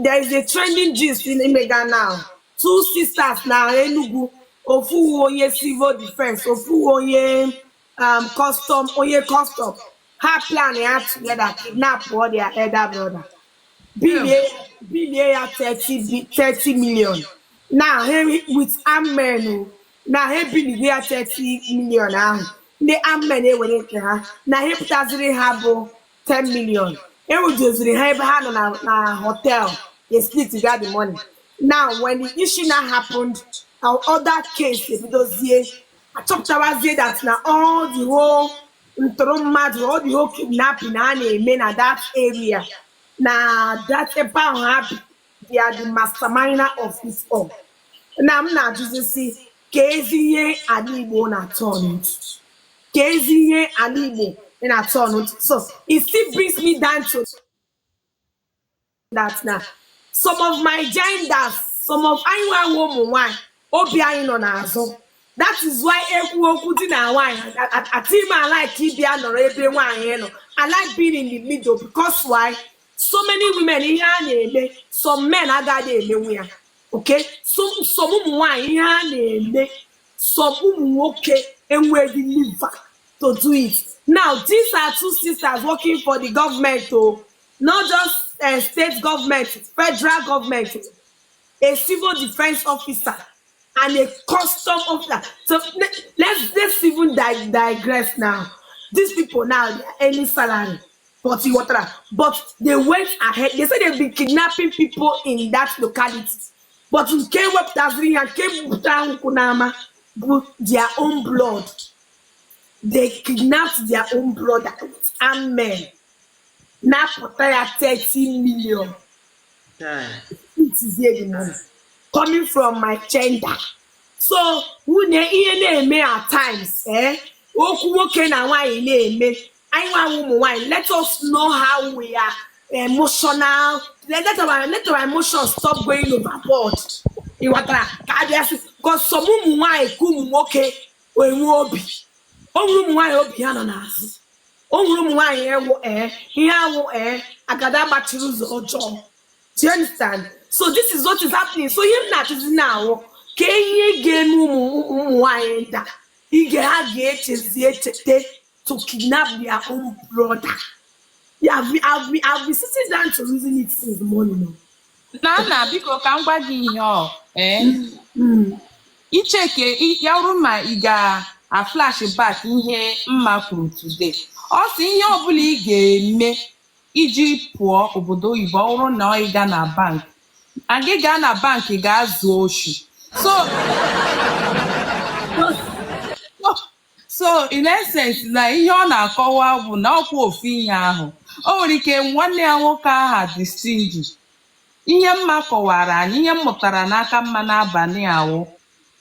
There is a trending gist in Imega now. Two sisters na Enugu, ofu onye civil defense, ofu onye custom, onye custom. Ha plan ya together kidnap all their elder brother. Bilie ya 30 million. Now, he with armed men o. Now, ha bilie ya 30 million ahụ. Ndị armed men ewere nke ha. Na ha pụtaziri ha bụ 10 million. Ewujoziri ha ebe ha nọ na hotel. They split to get the money. Now, when the issue now happened, our other case ebidozie achọpụtawazie that na all the whole ntụrụ mmadụ, all the whole kidnapping a na-eme na that area, na that ebe ahụ ha bi, they are the mastermind of it all. Na m na-ajụzi si ka ezi ihe ala Igbo na-atọ n'otu, ka ezi ihe ala Igbo na-atọ n'otu. So it still brings me down to that na some of my genders, some of anyị nwa ụmụ nwanyị, obi anyị nọ n'azụ. That is why ekwu okwu di na nwanyị ati m like ịbịa nọrọ ebe nwaanyị nọ. I like being in the middle, because why? So many women, ihe a na-eme, some men agaghị emenwu ya. Okay, some ụmụ nwanyị, ihe a na-eme, some ụmụ nwoke enweghị liver to do it. Now, these are two sisters working for the government o, not just state government, federal government, a civil defense officer and a custom officer. So let's even digress now. These people now, they are earning salary, but you water, but they went ahead. They said they've been kidnapping people in that locality. But nke wepụtaziri ya, nke gbupụtara nkwụ n'ama bụ their own blood. They kidnapped their own brother with armed men. Napụta ya 30 million. Chai. It is here, the money coming from my gender. So nwunye ihe na-eme at times, eh? Okwu nwoke na nwaanyị na-eme, anyị nwa ụmụ nwaanyị, let us know how we are emotional. Let our emotions stop going overboard. Ịghọtara ka a bịa sị, because some ụmụ nwaanyị ka ụmụ nwoke enwe obi. O nwere ụmụ nwaanyị obi ha nọ n'azụ. O nwere ụmụ nwaanyị ewu ee ihe awụ ee agada gbachiri ụzọ ọjọọ. Do you understand? So this is what is happening. So ihe m na-achọzi na-awụ ka ihe ga-eme ụmụ nwaanyị nda ige ha ga-echezi echete to kidnap their own brother. Yeah, I've been sitting down to reason it since the morning. Oh. Na nna, biko, ka m gwa gị ihe ọ ee icheke ya bụrụ ma ị ga-a flash back ihe mma kwuru today. Ọ sị ihe ọbụla ị ga-eme iji pụọ obodo oyibo, ọ bụrụ na ị ga na bank, gị gaa na bank gaa zuo oshi. So in essence, na ihe ọ na-akọwa bụ na ọkwa ofu ihe ahụ, o nwere ike nwanne ya nwoke aha dị stingy. Ihe mma kọwara anyị, ihe m mụtara n'aka mma n'abalị awụ,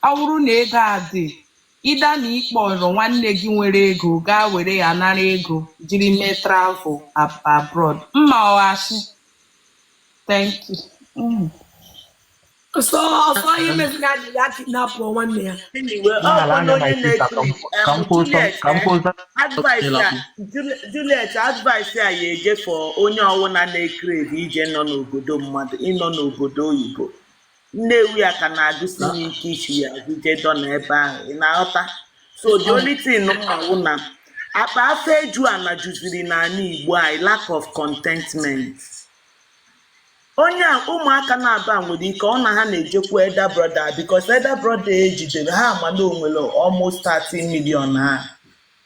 ọ bụrụ na ego a dị ịda na ịkpọrọ nwanne gị nwere ego gaa were ya nara ego jiri mee travel abroad. Mma ọghachi, thank you. So ọsọ ihe meziri adịghị ya kidnap nwanne ya. Anyway, ọ N'ala bụ anya, na my onye sister, ka m na-ekiri ka m kwuo Juliet, ka m kwuo advice a, Juliet, advice a ya eje for onye ọwụna na-ekrave ije nọ n'obodo mmadụ, ịnọ n'obodo oyibo. Nnewi ya ka na-agụsi m ike ichi ya azụ ije dọ n'ebe ahụ, ị na-aghọta? So the only thing mma wụ na akpa afọ eju ana juziri n'ala Igbo anyị, lack of contentment. Onye a ụmụaka na-aba nwere ike ọ na ha na-ejekwu elder brother, because elder brother ejidere ha ama na o nwere almost 30 million ha,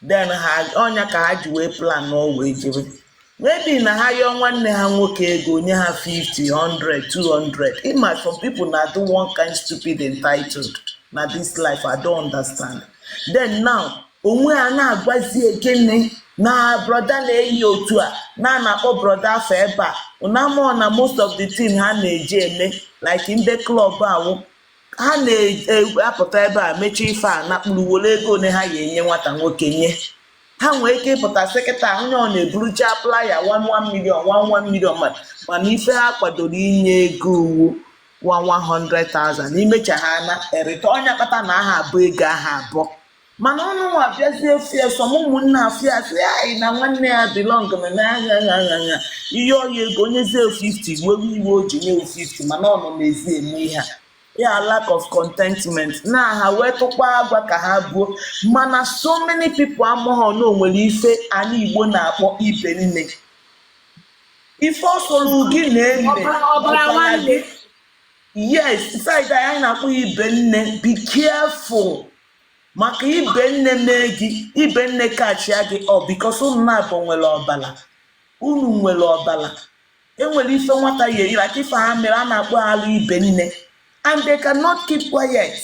then ha ọnya ka ha ji wee plan ọ wee jebe. Maybe na ha yọọ nwanne ha nwoke ego, nye ha 50, 100, 200. Ịma some people na do one kind stupid entitled na this life, I don't understand. Then now onwe ha na-agwazi ekene na brother na-eyi otu a na na-akpọ brother afọ ebe a unamụọ na most of the thing ha na-eji eme like ndị club awụ ha na-apụta ebe a mechie ife a na kpuru were ego one ha ga-enye nwata nwoke nye ha. Nwee ike ịpụta sị kịta onye ọ na-eburucha playa 1 million, 1 million, mana ife ha kwadoro inye ego uwu 1 100,000 imecha ha na erite ọnya kpata na aha abụọ ego aha abụọ. Mana ọnụ nwa bịazie fie some ụmụnne afịa sị anyị na nwanne ya belong na anya ihe ọya ego onyezie 50 wewe iwe o ji nye 50, mana ọ nọ n'ezi eme ihe a ya lack of contentment na ha wee tụkwa agwa ka ha buo. Mana so many people amaghọ na o nwere ife anyị Igbo na-akpọ ibe nne, ife ọ sọrọ gị na-eme. Ọbara ọbara nwanne. Yes, side anyị na-akpọ ya ibe nne. Be careful, maka ibe nne mee gị, ibe nne kachia gị ọ because unu na-abụ nwere ọbala, unu nwere ọbala. Enwere ife nwata ya eyi like ife ha mere a na-akpọ alụ ibe nne, and they cannot keep quiet.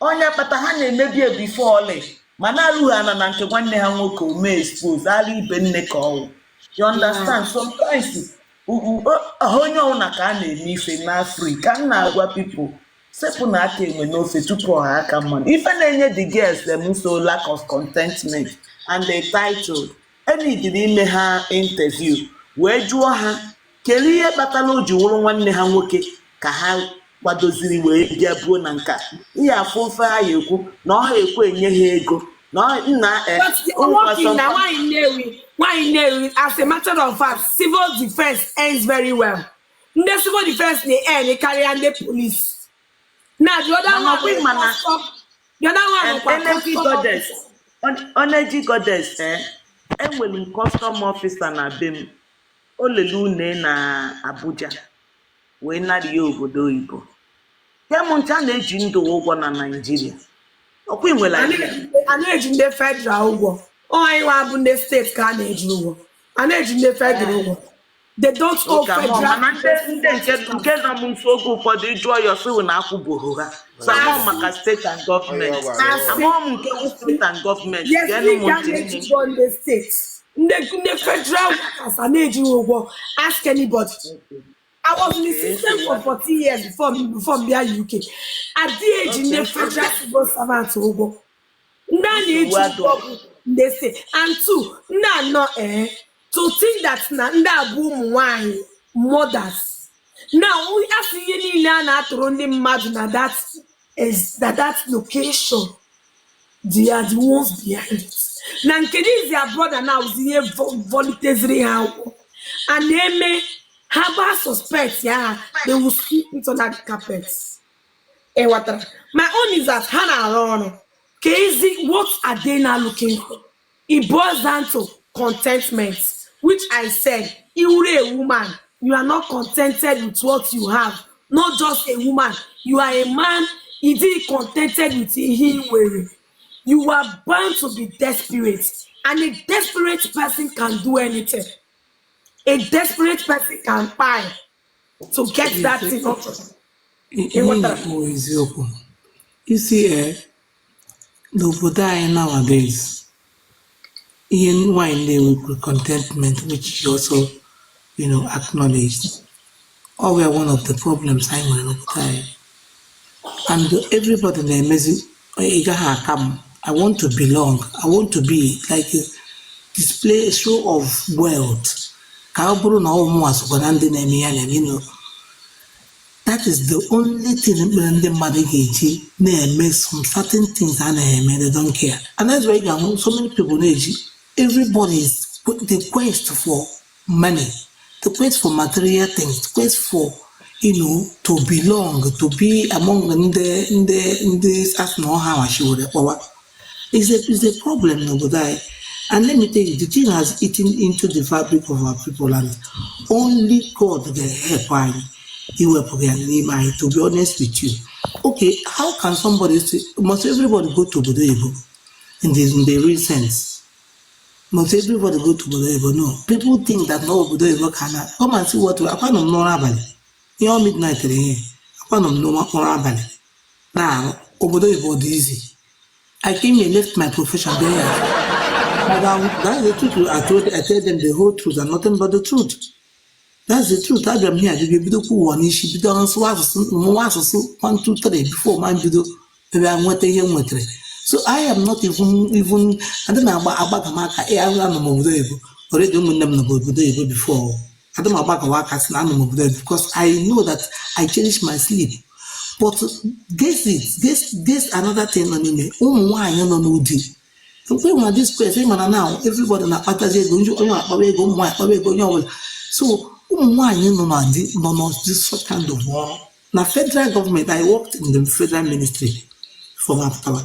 Onye kpata ha na-emebi before ọlị mana alụghị ana na nke nwanne ha nwoke o mee expose alụ ibe nne ka ọwụ. You understand? Sometimes onye ọbụla ka a na-eme ife n'Afrịka m na-agwa people, sepụ na aka enwe n'ofe tupu ọha aka mmadụ. Ife na-enye the girls them so lack of contentment and the title enidiri ime ha interview wee jụọ ha kedu ihe kpatara o ji wụrụ nwanne ha nwoke ka ha kwadoziri wee bịa buo na nka ihe afụ ofe ha ya ekwu na ọha ekwe enye ha ego na nna. But the working na nwaanyị Nnewi, nwaanyị Nnewi, as a matter of fact, civil defense earns very well. Ndị civil defense na-earn karịa ndị police. Now the other Mana one ọkwa ịma na the other one bụkwa energy custom goddess officer. Energy goddess, enwere m custom officer na be m. O lele une na Abuja wee nara ya obodo oyibo. Kem ncha na-eji ndụ ụgwọ na Naịjirịa, ọkwa ị nwere A idea? na-eji ndị federal ụgwọ. Ọ anyị nwa bụ ndị steeti ka a na-eji ụgwọ. A na-eji ndị federal ụgwọ. They don't owe Oke amụọ federal. mana ndị nke nọ m nso, oge ụfọdụ ịjụọ ya ọsịwụ na akwụbụghị ha. So amụọ maka steeti and gọọmenti, amụọ m nke wụ steeti and gọọmenti. Yes, Geenụ m ndị a ntị, na-eji nne. ụgwọ ndị steeti. Ndị federal workers a na-eji ụgwọ. Ask anybody. I was in the system for 14 years before m bịa UK. Adịghị eji ndị federal civil servant ụgwọ. Ndị a na-eji Nsogbu adọ. ụgwọ bụ ndị steeti. And two, ndị anọ to think that na ndị a bụ ụmụ nwanyị mothers. Now, asị ihe niile a na-atụrụ ndị mmadụ na that is na that location, they are the ones behind it. Na nke this their brother now is ihe voliteziri ha akwụkwọ. A na-eme ha gba suspect ya ha, they will sweep it under the carpet. Ị ghọtara? My own is that ha na-arụ ọrụ. Ka ezi, what are they now looking for? It boils down to contentment, which I said, you are a woman, you are not contented with what you have. Not just a woman, you are a man, you didn't contented with ihe ị nwere. You are bound to be desperate, and a desperate person can do anything. A desperate person can buy to get that thing up. Ihe ị na-ekwu eziokwu isi n'obodo anyị nowadays, ihe nwaanyị na-enwekwu contentment, which you also acknowledged, all were one of the problems anyị nwere n'obodo anyị, and everybody na-emezi ị gaghị aka m. I want to belong, I want to be like a display, a show of wealth, ka ọ bụrụ na ọ mụnwa sokwa na ndị na-eme ya na-eme. That is the only thing mere ndị mmadụ ga-eji na-eme some certain things a na-eme. They don't care, and that's why ị ga-ahụ so many people na-eji, everybody is the quest for money, the quest for material things, the quest for to belong, to be among ndị asị na ọha wachiwere kpọwa is a problem n'obodo anyị. And let me tell you, the thing has eaten into the fabric of our people, and only God can help anyị iwepụ ya n'ime anyị. To be honest with you, okay, how can somebody say, must everybody go to obodo oyibo in the real sense? Must everybody go to obodo oyibo? No. People think that no obodo oyibo ka na come and see what akwa nọ m n'ụra abalị ihe ọ midnight ihe akwa nọ m n'ụra abalị na obodo oyibo dị easy. I came here, left my profession there. But that's the truth. I tell them the whole truth and nothing but the truth. That's the truth. Abịa m here, bịa bidokwa ụwa n'isi, bido nsụwa asụsụ, mụwa asụsụ 1 2 3 before ma bido ebe nweta ihe m nwetara. So I am not even adị m agba agbaga m aka anọ m obodo oyibo already. Ụmụnne m nọ obodo oyibo before. Adị m agbagawa aka sị na anọ m obodo oyibo because I know that I cherish my sleep. But guess it, guess another thing nọ n'ime ụmụ nwaanyị nọ n'ụdị nkwe nwere this question. Mana now everybody na-akpatazi ego, ndị onye akpawa ego, ụmụ nwaanyị akpawa ego, onye ọbụla. So ụmụ nwaanyị nọ na di nọ na this such kind of ọrụ na federal government. I worked in the federal ministry from Aputawa.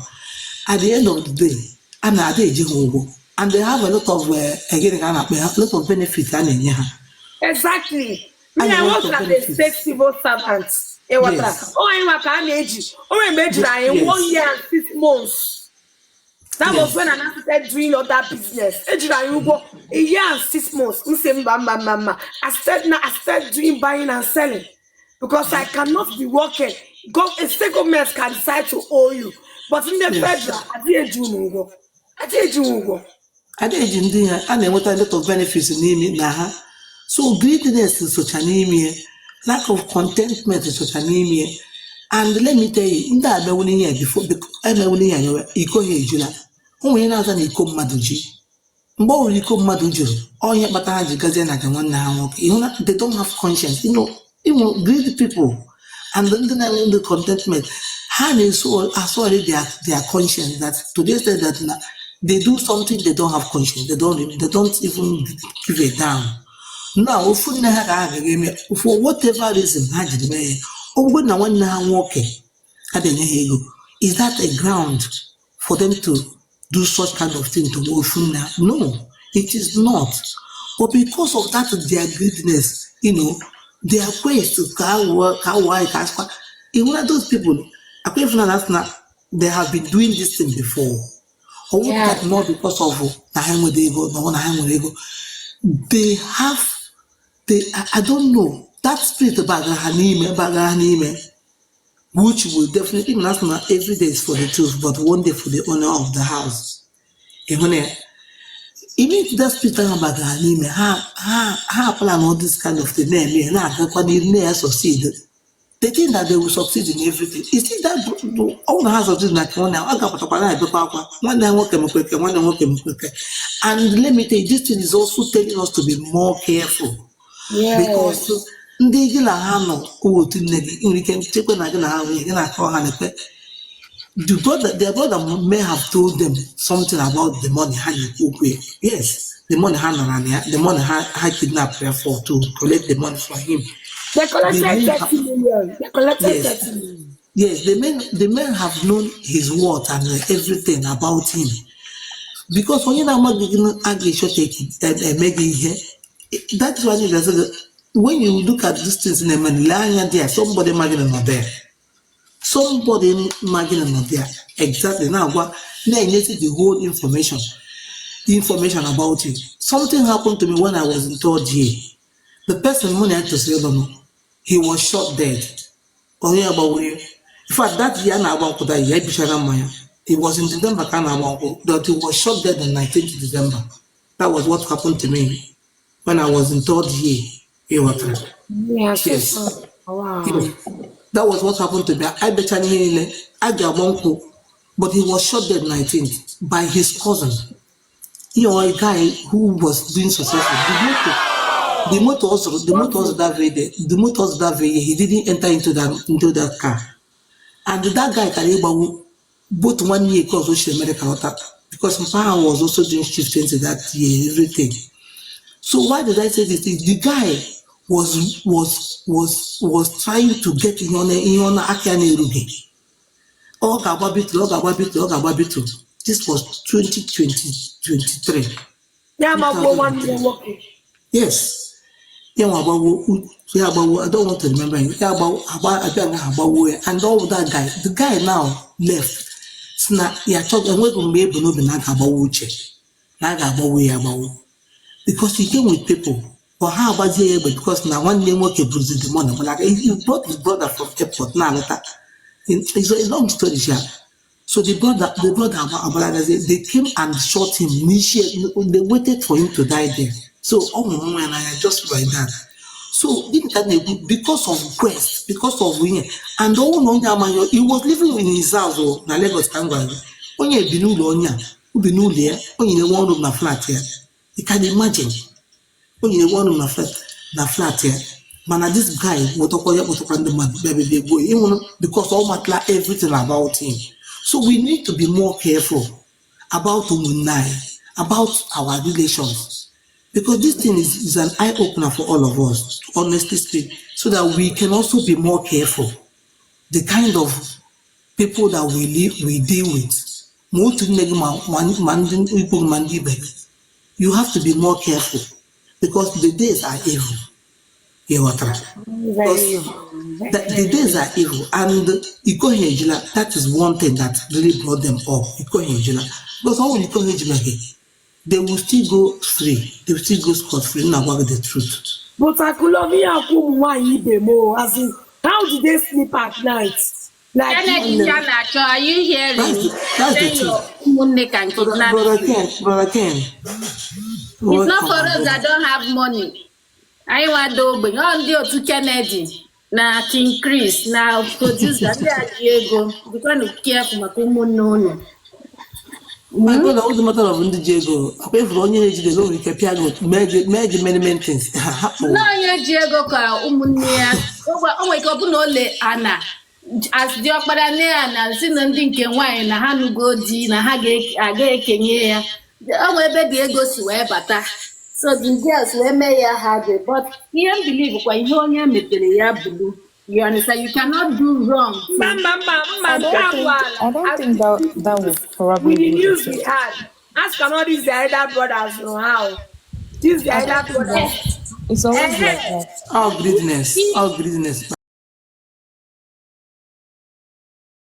At the end of the day, a na-ada eji ha ụgwọ and they have a lot of gịnị ka a na-akpọ ya, a lot of benefits a na-enye ha. Exactly. Me, And I a lot work of as a benefits. state civil servant. Ịghọtara? Onye nwa ka a na-eji onwe mgbe ejiri anyị one year and 6 months. That was when I now started doing other business. Ejiri anyị ụgwọ a year and 6 months. M sị mba, mba, mba, mba. I said now I started doing buying and selling because I cannot be working. A state government can decide to owe you, but in the federal, adịghị eji unu ụgwọ. Adịghị eji unu ụgwọ. A na-eji ndị ha a na-enweta a lot of benefits n'ime na ha. So greediness socha n'ime ya, lack of contentment socha n'ime ya. And let me tell you, ndị a mewuli ihe before emewuli ihe emewe iko ha ejula. O nwere na-aza na iko mmadụ ji mgbe ọ hụrụ iko mmadụ juru, onye kpatara ha ji gazie na nke nwanne ha nwoke. You know, they don't have conscience. Greedy people and ndị na-enwe ndị contentment, ha na-eso asọrị their conscience that to the extent that na they do something, they don't have conscience, they don't even give a damn. Now ofu nne ha ka ha gaga eme, for whatever reason ha jiri mee ya, ọ bụrụ na nwanne ha nwoke adịghị enye ha ego, is that a ground for them to do such kind of thing to ofu nne ha? No, it is not. But because of that their greediness, their quest ka awụọ ka asịkwa ịhụna those people akwa ịfụna na asị na they have been doing this thing before. Ọ wụ that not because of na ha nwere ego na ọ na ha nwere ego. They have they I don't know that spirit bagara ha n'ime, which will definitely not na every day is for the truth, but one day for the owner of the house. Ịhụ na ya, even that spirit ahụ bagara ha n'ime ha, ha plan all this kind of thing na-eme ya, na-agakwa n'ihu na ya succeed. They think that they will succeed in everything. You see that ọ na ha succeed na nke nwanne ha, ọ ga-apụtakwa na-ebekwa akwa, nwanne ya nwoke mekweke, nwanne ya nwoke mekweke. And let me tell you, this thing is also telling us to be more careful because ndị gị na ha nọ otu nne gị nwere ike chekwa na gị na ha nwere gị na-akọ ha na-ekpe. Their brother may have told them something about the money ha na-ekwu okwu ya. Yes, the money ha nara na ya, the money ha kidnap ya for to collect the money from him. They collected They may 30 million. They collected 30 million. Yes, the men have known his worth and everything about him. Because onye na-amaghị gị a ga-echọta eme gị ihe. That's why you say, when you look at these things na-eme, lee anya there, somebody ma gị nọ there. Somebody ma gị nọ there. Exactly. Na-agwa na-enyezi the whole information about you. Something happened to me when I was in third year. The person mụ na ya tosiri ịlụ nụ, he was shot dead. Onye agbawuru ya. In fact, that year a na-agba nkwụ, that year ebichara mmanya. It was in December ka a na-agba nkwụ, but he was shot dead on 19th December. That was what happened to me when I was in third year. Ịghọtara? Yeah, so Yes. sorry. Wow. Yes. That was what happened to me. I bechara ihe niile a ga-agba nkwụ, but he was shot dead 19th by his cousin. A guy who was doing successful. The motor also that very day, the motor also that very year, he didn't enter into that car. And that guy can ịgbagbu both one year because o America lọta, because mpa was also doing shift into that year, everything. So why did I say this? The guy was trying to get ihe ọ na aka ya na-erughị. Ọ ga-agba Beetle, ọ ga-agba Beetle, ọ ga-agba Beetle. This was 2023. Ya magbuo nwanne ya nwoke. Yes. Ya nwa agbawo, ya agbawo, I don't want to remember him. Ya agbawo, agba abịa nga agbawo ya. And all that guy, the guy now left. Si na ya chọghị enweghị mgbe ebu n'obi na a ga-agbawo uche. Na a ga-agbawo ya agbawo. Because he came with people. But ha agbazie ya egbe because na nwanne nwoke buruzi the money. But like he brought his brother from airport na-alọta. It's a long story, sha. So the brother agbalagazie, they came and shot him. N'isi, they waited for him to die there. So ọ nwụrụ nwa ya n'anya just like that. So gịnị ka m na-ekwu? Because of quest, because of ihe, and ọnwụ na onye amaghị, he was living in his house o, na Lagos ka m gwara gị. Onye bi n'ụlọ onye a, o bi n'ụlọ ya, o nyere one room na flat ya. You can imagine. O nyere one room na flat ya. Mana this guy wetakwa ya, kpọtakwa ndị mmadụ bịa bịa bịa gbuo ya ịnwụrụ because ọ matala everything about him. So we need to be more careful about ụmụnne anyị, about our relations, because this thing is an eye opener for all of us, to honestly speak, so that we can also be more careful the kind of people that we live, we deal with. Ma otu nne gị, ma ndị ikwu gị, ma ndị ibe gị, you have to be more careful because the days are evil. Ị ghọtara? Very evil. The days are evil, and iko ha ejila. That is one thing that really brought them up, iko ha ejila, because ọ nwere iko ha ejibeghị, they will still go free, they will still go scot free. Na gwa gị the truth. But Akulomi akwu ụmụ nwaanyị ibe m o, as in, how do they sleep at night? Like, Kennedy Chanacho, are you hearing? That's the Say your truth. ụmụnne can Brother, kidnap brother you. Ken, brother Ken. It's not for us that don't have money. Anyị nwado ogbenye, ọ ndị otu Kennedy na King Chris na producer ndị a ji ego, dịkwanụ careful maka ụmụnne unu. My brother, all the matter of ndị ji ego, akwa ifuru onye na-ejide o nwere ike pịa gị otu, mee gị many many things. Ha hapụ. Nne onye ji ego ka ụmụnne ya o nwere ike ọ bụ na ole ana as diọkpara nne ya na si na ndị nke nwaanyị na ha nụgo di na ha ga-aga ekenye ya, o nwee ebe dị ego si wee bata, so the girls wee mee ya ha dị. But ihe m believe kwa, ihe onye metere ya bulu. You understand? You cannot do wrong. Mba, mba, mba, mba, I nke don't a bụ think ala. I don't think that that would probably With the be the news we case. had, ask am all these their elder brothers know how. These their I elder don't think brothers. that it's always like Eh, that. All greediness, all greediness.